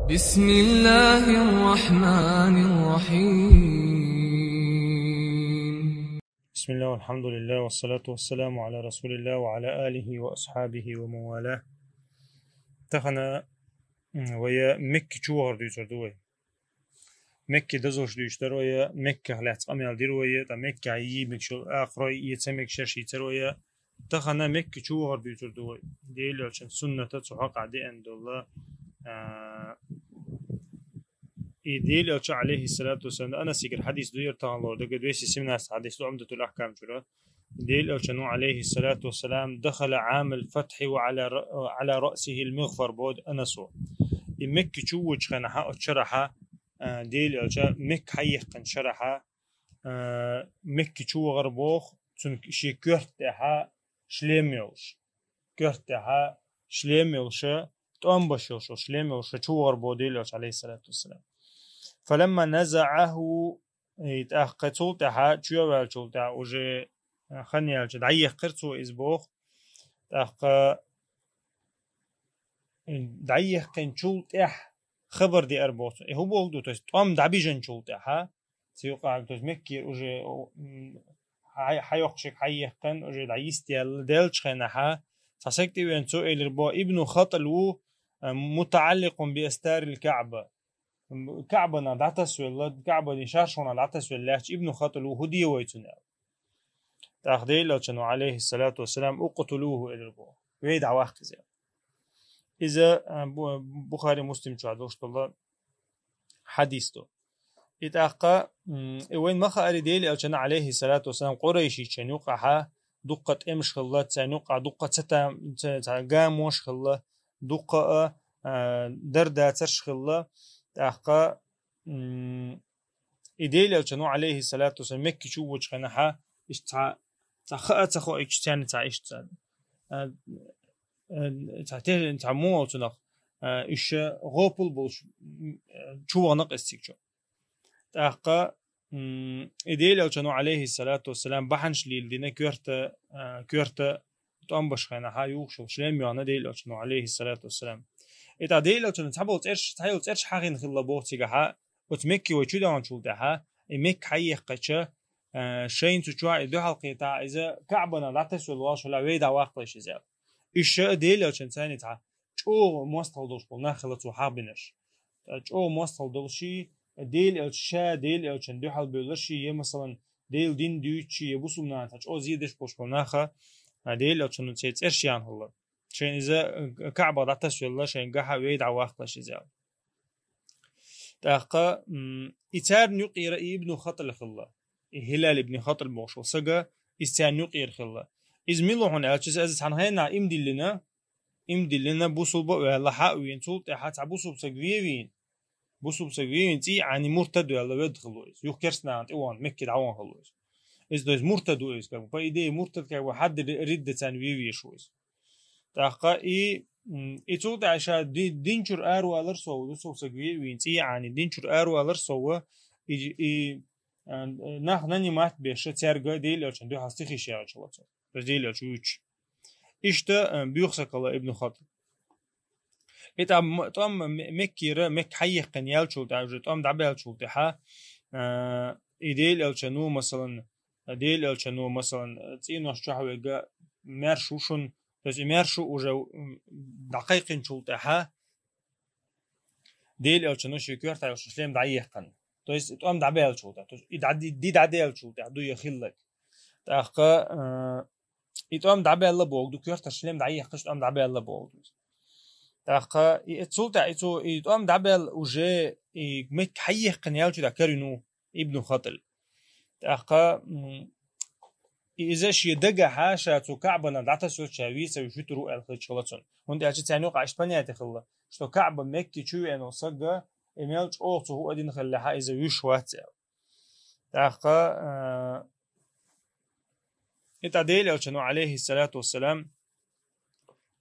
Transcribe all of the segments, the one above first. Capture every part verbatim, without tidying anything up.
بسم الله الرحمن الرحيم. بسم الله والحمد لله والصلاة والسلام على رسول الله وعلى آله وأصحابه ومن والاه. Тахан, м, вай Мекка чу вахар дуьйцур ду вай. Мекка дозалш дуьйцур ду вай, Мекках лаьцна къамел дир вай, тӀаккха Мекка йиймиг шел ахрой, е ца мег шерш йийцар вай. Тахан Мекка чу вахар дуьйцур ду вай. Дела йолчун сунната цу хьакъа деан долла, а, и Дела йолчу, алейхиссалату вассалам, Анасигара хьадис ду яр тахан лор, дага двести семнадцать хьадис ду Умдатул Ахкам чура. Дела йолчун, алейхиссалату вассалам, дахала амал фатхи ва ала ра-, ала расихил мигфар бод Анасу. И Мекка чу вучу хенахьа, оцу шарахьа, а, Дела йолча Мекка хьайихкан шарахьа, а, Мекка чу вахар боху, цунна ши коьрта тӀехьа шлем йолуш. Коьрта тӀехьа шлем йолуша, тӀом баш йолуша, шлем йолуша чу вахар бо Дела йолчу, алейхиссалату вассалам. Фаламма назааху, и тӀаккха цул тӀаьхьа чу ваьллачул тӀаьхьа уже, а, хан яьлча дӀаехкхира цо иза боху. ТӀаккха, и дӀаехкхинчул тӀаьхьа хабар деар боху. И хӀун боху ду, то есть тӀом дӀабижанчул тӀаьхьа, цу юкъа, то есть Меккера уже, м, хьай-, хьайоккхушиг хьайехкхина, уже дӀайистелла делчу хенахьа, цхьа саг тӀевеана цо элира бо, Ибну Хатал ву, а, мутаалликъун би астарил Каъба. М, Каъбана дӀатасвелла, Каъбани шаршона дӀатасвелла лаьтташ Ибну Хатал ву, хӀун де вай цунна аьлла. ТӀаккха Дела йолчун, алейхиссалату вассалам, укътулуху элира бо. Вей дӀаваккха иза. Иза, а, Бу-, Бухари Муслим чохь долуш долу хьадис ду. И тӀаккха, м, и вайн ма хаари, Дела йолчун, алейхиссалату вассалам, къурайшичун юкъахьа дуккха тӀемаш хилла, царна юкъахь дуккха ца там-, ца, ца гамош хилла, дуккха а, а, дардацарш хилла. ТӀаккха, м, и Дела йолчун, алейхиссалату вассалам, Мекка чу вучу хенахьа, иштта цхьа, цхьа хаа ца хоуьйтуш царна цхьа иштта цхьа, а, а, цхьа те-, цхьа муха цунах, а, уьш гӀопал болуш, м, а, чу вахана къаьстиг чу. ТӀаккха, м, и Дела йолчун, алейхиссалату вассалам, бахьанаш лийла дина коьрта, а, коьрта тӀом баш хенахьа юхуш йолу шлем йоьхна Дела йолчун, алейхиссалату вассалам. И тӀаккха Дела йолчун цхьа болу цӀерш, цхьа йолу цӀерш хьахийна хилла боху цигахьа, оцу Мекке вай чу даханчул тӀаьхьа, и Мекка хьайехкхича, а, шайна цу чохь и дуьхьал кхетахь, иза Каъбана дӀатасвелла волуш вала вей дӀаваккхалаш иза аьлла. Уьш а Дела йолчун царна цхьа чӀогӀа мостагӀалла долуш болу нах хилла цо хьахбинарш. ТӀаккха чӀогӀа мостагӀалла долуш и, Дела йолчу ша, Дела йолчун дуьхьал бевлларш и, е, масалан, Делан дин дуьйцуш и, е бусулба нахана цхьа чӀогӀа зен деш болуш болу наха, а, Дела йолчун церан цӀерш ян хилла. Шайн иза, а, Каъба дӀатасвелла, шайн гахьа вей дӀаваккхалаш иза аьлла. ТӀаккха, м, и царна юкъера и Ибну Хатал хилла. И Хилал ибн Хатал бохуш волу сага, иза царна юкъера хилла. Иза мила ву хьуна аьлча, иза, иза цхьана хенахь им диллина, им диллина, бусулба а ваьлла, хьа а вийна, цул тӀаьхьа цхьа бусулба саг вен вийна. Бусулба саг вен вийна, цӀий а Ӏани муртад ваьлла ведда хилла иза. Юха керстанахана тӀе вахана, Мекке дӀавахана хилла иза. Иза, то есть, муртад ву иза, как бы, по идее, муртад, как бы, хьадда ри-, ридда царна вен веш ву иза. ТӀаккха и, м, и цул тӀаьхьа ша ди-, дин чуьра аравалар сов, бусулба саг вен вийна, цӀий а Ӏани, дин чуьра аравалар сов, и, и, а, нах нанимать беш, цаьрга Дела йолчун дуьхьал стихиш яьлча лацо. То есть Дела йолчу вуьйцуш. Иштта, а, буьйху саг хилла Ибну Хатал. И тӀам-, тӀом Ме-, Меккера, Мекка хьайехкхина яьллачул тӀаьхьа, уже тӀом дӀабаьллачул тӀаьхьа, а, и Дела йолчун, масалан, Дела йолчун, масалан, цӀенош чохь верг маьрша ву шуна, то есть и маьрша ву уже, м, дӀакхайкхинчул тӀаьхьа, Дела йолчун шен коьртахь йолуш шлем дӀаехкхина. То есть тӀом дӀабаьллачул тӀаьхьа, то есть и дӀа-, ди дӀадаьллачул тӀаьхьа ду я хилларг. ТӀаккха, а, и тӀом дӀабаьлла боху ду, коьртара шлем дӀаехкхаш, тӀом дӀабаьлла боху ду. ТӀаккха и, и цул тӀаьхьа и цо, и тӀом дӀабаьлла уже, и Мекка хьайехкхина яьлча дӀа карийна ву Ибну Хатал. ТӀаккха, м, и иза шен дагахьа ша цу Каъбана дӀатасвелча вийца вуьш вуьтур ву аьлла хилча хилла цунна. ХӀунда аьлча царна юкъахь иштта понятие хилла, что Каъба Мекке чу веана волу саг, и мел чӀогӀа цу хӀу а дина хиллехьа, иза вуьш вац аьлла. ТӀаккха, а, и тӀа Дела йолчун, алейхиссалату вассалам,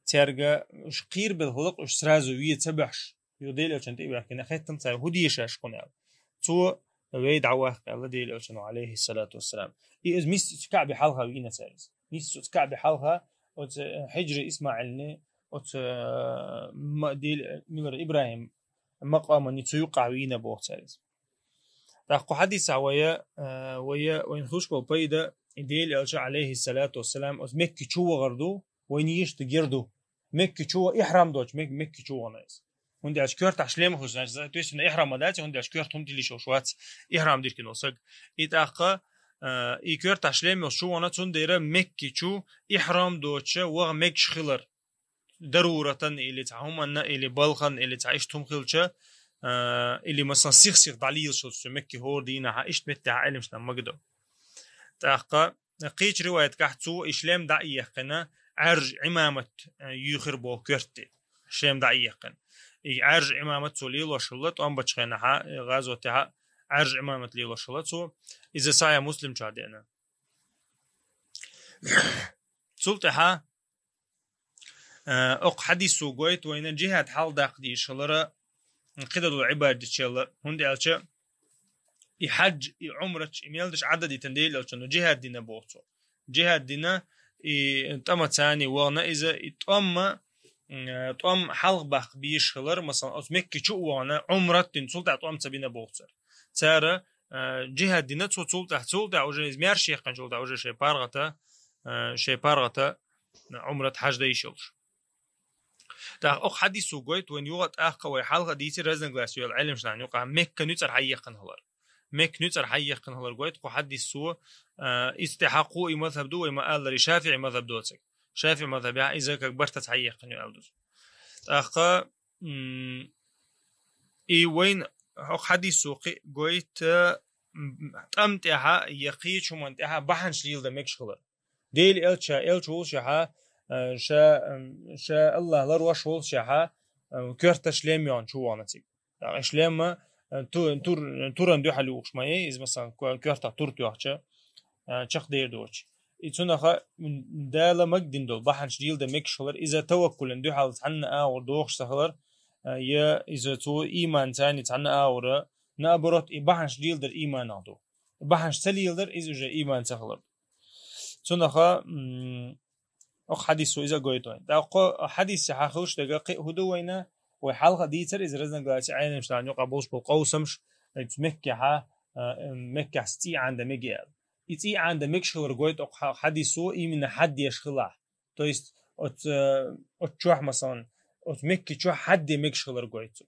цаьрга уьш кхийрабелла хилла, уьш сразу вен ца баьхьаш, юха Дела йолчун тӀе а ваьккхина, хеттина цара, хӀун де шаьш кхунна аьлла. Цо вей дӀаваккха аьлла Дела йолчун, алейхиссалату вассалам. И иза мисса цу Каъби хьалха вийна цара иза. Мисса цу Каъби хьалха, оцу, э, Хьиджри Исмаилни, оцу, э, ма-, Дела, милара ИбрахӀим, макъаман цу юкъахь вийна боху цара иза. ТӀаккха кху хьадисехь вая, а, вая, вайна хуьлуш болу пайда, и Делан Элча, алейхиссалату вассалам, оцу Мекки чу вахар ду, вайна ешта гер ду. Мекки чу, ихьрам доцу, Мек-, Мекки чу вахана иза. ХӀунда аьлча коьртахь шлем хуьлуш, значит, то есть, ихьрам ма дац, хӀунда аьлча коьрта хӀума тилиш йолуш вац, ихьрам диркина волу саг. И тӀаккха, а, и коьртахь шлем йолуш чу вахана, цундела Мекки чу ихьрам доцуша ваха мегаш хилар. Даруратан или цхьа хӀуманна, или балхана, или цхьа иштта хӀума хилча, а, или, масалан, сих-сих дӀалелаш хилча, Мекки хӀора дийнахьа, иштта меттехь Ӏеламнаха магадо. ТӀаккха кхечу риваятехь цо и шлем дӀа а яьккхина, Ӏаьржа Ӏимамат, а, юьйхира боху коьртте. Шлем дӀа а яьккхина. И Ӏаьржа Ӏимамат цо лелош хилла, тӀом бечу хенахьа, гӀазотехьа Ӏаьржа Ӏимамат лелош хилла цо. Иза Сахьихь Муслим чохь деана. Цул тӀаьхьа, э, окху хьадисо гойту вайна джихад хьалха даккха дезаш хилара, кхидолу Ӏибадатчелла, хӀунда аьлча и хьаджа, и Ӏумрат, и мел деш Ӏадда дитина Делан Элчано, джихад дина боху цо. Джихад дина, и тӀамацани вахана иза, и тӀомма, э, тӀом хьалха баккха безаш хилар, масалан, оцу Мекки чу а вахана, Ӏумрат дина, цул тӀаьхьа тӀом ца бина боху цара. Цара, э, джихад дина цо цул тӀаьхьа, цул тӀаьхьа уже иза маьрша яьккхинчул тӀаьхьа уже шайн паргӀата, э, шайн паргӀата Ӏумрат хьаджа дайш йолуш. ТӀаккха окху хьадисо гойту вайн юха тӀаккха вай хьалха дийцира разногласие йолу Ӏеламнахана юкъа Меккан нуьцкъара хьайяьккхина хилар. Меккан нуьцкъара хьайяьккхина хилар гойту кху хьадисо, а, иза тӀехьа кху и мазхаб ду, вай ма-аллара, и ШафиӀи мазхаб доцург. ШафиӀи мазхабехь иза как бартаца хьайяьккхина ю аьлла ду. ТӀаккха, м, и вайн хӀокху хьадисо кхин а гойту, м, тӀам тӀехьа я кхечу хӀуманна тӀехьа бахьанаш леладан мегаш хилар. Делан Элча, Элча волушехьа, а, ша, м, ша Аллах ларвеш волушехьа, а, коьрташ лем йогӀна чу вахана цига. ТӀаккха иш лемма, а, ту-, тур-, туран дуьхьал юхуш ма ей, иза, масалан, ко-, коьртах тур тоьхча, а, чекхдер доцу. И цунаха, м, Дала магадина долу бахьанаш леладан мегаш хилар, иза таваккулан дуьхьал цхьанна агӀор дохуш ца хилар, а, я иза цо ийман царна цхьанна агӀора, наоборот, и бахьанаш леладар ийманах ду. Бахьанаш ца леладар, иза уже ийман ца хилар. Цунаха, м, окху хьадисо иза а гойту вайн. ТӀаккха хьадисехьа хуьлуш дерг кхин а хӀун ду вайна, вай хьалха дийцар иза разногласие Ӏеламнахана юкъа болуш болу къовсамаш, оцу Меккехьа, а, Меккехь цӀий Ӏандан мега аьлла. И цӀий Ӏандан мегаш хилар гойту окху хьа-, хьадисо именно хьаддеш хилахь. То есть оцу, э, оцу чохь, масалан, оцу Мекки чохь хьадде мегаш хилар гойту.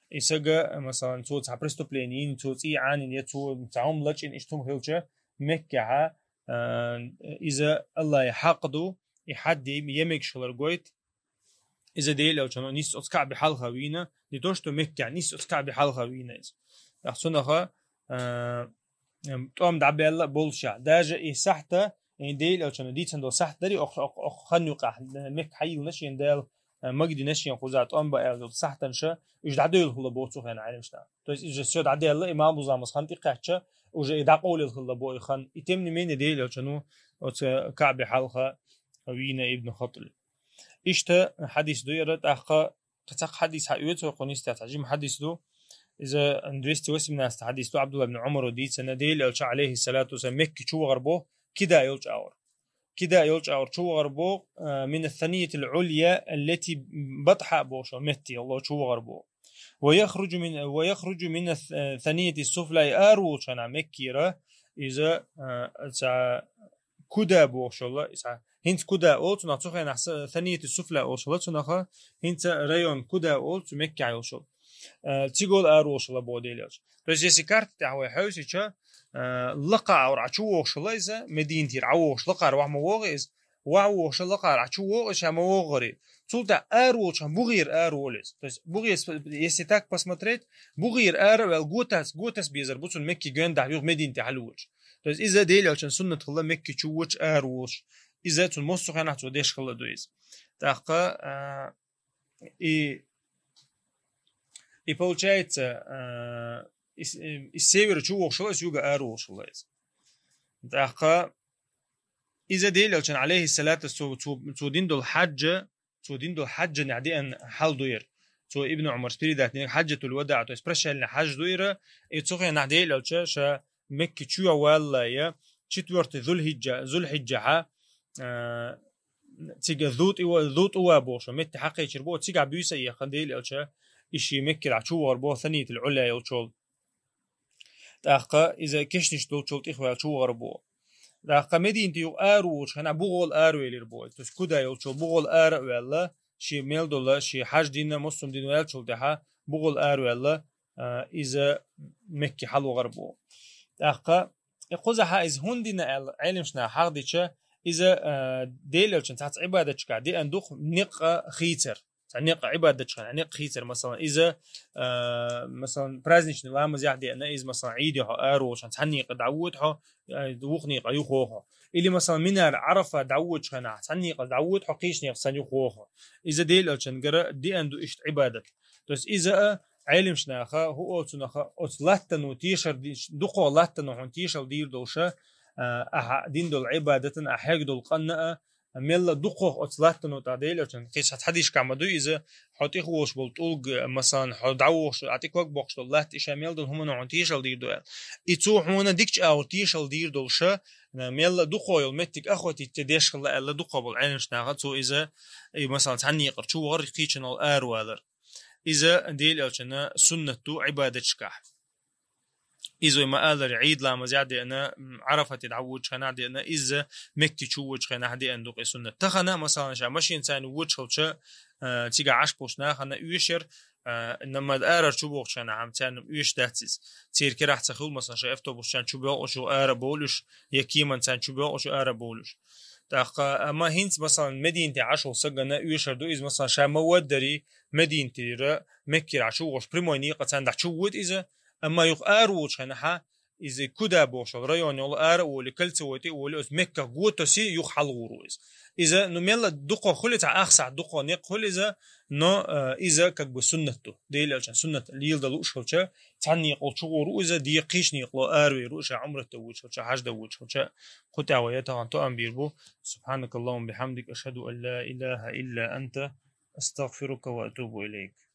И сага, масалан, цо цхьа преступление йина, цо цӀий Ӏанина, я цо цхьа хӀума лачкъина, иштта хӀума хилча, Меккехьа, а, иза Аллахьа хьакъ ду, и хьадде я мегаш хилар гойту. Иза Делан Элчано нисса оцу Каъби хьалха вийна, не то что Меккехь, нисса оцу Каъби хьалха вийна иза. ТӀаккха цунаха, а, м, тӀом дӀабаьлла а болушехь. Даже и сахьта, и Делан Элчано дийцина долу сахьт дарий, окху, окху, окху хан юкъахь, Мекка хьайиллина шена Дала, а, магадина шена кхузахь тӀом бан аьлла долу сахьтанаш, уьш дӀадевлла хилла боху цу хенахь Ӏеламнаха. То есть иза всё дӀадаьлла, и Малбуза-Мас хан тӀекхаьчча, уже и дӀакъовлаелла хилла боху и хан. И тем не менее Делан Элчано оцу Каъби хьалха вийна Ибн Хатли. Иштта хьадис ду яра, тӀаккха кхин цхьа хьадис хьаоьцу вай кхунна йистехь, цхьа жима хьадис ду. Иза двести восемнадцатый хьадис ду, Абдулла ибн Умаро дийцина, Делан Элча, алейхиссалату вассалам, Мекки чу вахар боху, кида йолчу агӀор. Кида йолчу агӀор чу вахар боху, а, мина саниятил Ӏулья, аллати батхьа бохуш, метте йолу чу вахар боху. Ва яхруджу мин, ва яхруджу мина, а, санияти суфла, и ара волчу хенахь Меккера, иза, а, цхьа куда бохуш йолу, иза хӀинца куда олу цунах, цу хенахь са-, санияти суфла олуш хилла цунаха, хӀинца район куда олу цу Меккехь йолуш йолу. Э, цига олу ара волуш хилла боху Делан Элча. То есть, если карта тӀехь вай хьаьвсича, э, лакхара Ӏа чу вогӀуш хилла иза, Мединатера Ӏа вогӀуш лакхара вахь ма вогӀу иза, вахь вогӀуш лакхара Ӏа чу вогӀу иза, ша ма вогӀу гӀари. Цул тӀаьхьа ара волчу хьан бугӀера ара волу иза. То есть, бугӀе, если так посмотреть, бугӀера ара ваьлла готас, готас безар бу цунна Мекки гоьндахь юха Мединате хьалволуш. То есть иза Делан Элчан суннат хилла Мекки чу вочу ара волуш. Иза цунна массо хенахь цо деш хилла ду иза. ТӀаккха, а, и, и получается, а, из, из севера чу вогӀуш хилла, из юга ара волуш хилла иза. ТӀаккха иза Делан Элчан, алейхиссалату, цо, цо, цо дина долу хьаджа, цо дина долу хьаджанехь деана хьал ду яра. Цо Ибн Умарс передать динарг хьаджатул вадаъ, то есть прощальный хьаж ду яра, и цу хенахь Делан Элча ша Мекки чу валлале, четвёртый Зулхиджа, Зулхиджахьа, а, цига Зу ТӀува-, Зу ТӀува бохуш, метте хьакхечира боху, цигахь буьйса а яьккхина Делан Элча, и ший Меккера чу вахар бу, санитал Ӏуля йолчул. ТӀаккха иза кешнаш долчул тӀехваьлла чу вахар бу. ТӀаккха Мединате юха ара волчу хенахь бугӀал ара велира бу. То есть куда йолчул бугӀал ара а ваьлла, ший мел долу, ший хьаж дина, муслим дина ваьллачул тӀаьхьа бугӀал ара ваьлла, а, иза Мекке хьалвахар бу. ТӀаккха и кхузахьа иза хӀунда дина аьлла, Ӏеламнаха хьахдича, иза, а, Делан Элчан цхьацца Ӏибадатчохь деана ду-кх некъа хийцар. Цхьа некъа Ӏибадатчохь, некъа хийцар, масалан, иза, а, масалан, праздничный ламазехь деана, иза, масалан, Ӏийде хьо ара волчу хенахь цхьана некъа дӀавода хьо, а, вукху некъа юхавода хьо. Или, масалан, Минара, Ӏарафа дӀаводачу хенахь цхьана некъа дӀавода хьо, кхечу некъа санна юхавода хьо. Иза Делан Элчангара деана ду иштта Ӏибадат. То есть иза а Ӏеламнаха, хӀу оцунах, оцу латтано тешар ди-, дукхох латтано хьуна тешал дийр долуша, а, ахьа дина долу Ӏибадатан, ахьа хьегна долу къанна а, мелла дукхох оцу латтано тӀехь Делан Элчан кхин цхьа хьадисехь ма ду иза, хьо тӀехволуш болу тӀулг, масалан, хьо дӀавохуш, а тӀе ког боккхуш долу латта, и ша мел долу хӀумано хьуна тешал дийр ду аьлла. И цо хьуна дикачу агӀор тешал дийр долуша, мелла дукхох йолу меттиг охватить деш хилла аьлла дукхох болу Ӏеламнаха, цо иза, и, масалан, цхьана некъара чу вахар, кхечунал ара валар. Иза Делан Элчана суннат ду Ӏибадатчохь. Иза вай ма аллара, Ӏийд ламазехь деана, м, Ӏарафате дӀаводачу хенахь деана, иза Мекке чу водачу хенахь деана ду-кх и суннат. Тахана, масалан, ша машина царна водаш хилча, а, цигахь Ӏаш болчу нахана оьшуш яра, а, ма арара чу бохучу хенахь, амма царна оьшуш дац иза. Церан керахь ца хуьлу, масалан, шайн автобусчарна чу боьлхуш ю ара бовлуш, я кеманна царна чу боьлхуш ю ара бовлуш. ТӀаккха, амма хӀинца, масалан, Мединате Ӏаш волу сагана оьшур ду иза, масалан, ша ма ваддари, Мединатера, Меккера Ӏаш ву гӀош прямой некъа царна дӀа чу вода иза, амма юха ара волчу хенахьа, иза Куда бохуш йолу район йолу ара а волий, кольцевой тӀе а волий, оцу Мекках го тоси, юха хьалгӀур ву иза. Иза, ну, мелла дукха хуьлу, цхьа ах сахьт дукха некъ хуьлу иза, но, э, иза как бы суннат ду. Делан Элчан суннат леладан лууш хилча, цхьана некъал чу гӀур ву иза, декхачу некъало аравер ву, ша Ӏумрат дан вуьйцуш хилча, хьаж дан вуьйцуш хилча, кху тӀехь вай я тахана тоам бийр бу. سبحانك اللهم وبحمدك، أشهد أن لا إله إلا أنت، أستغفرك وأتوب إليك.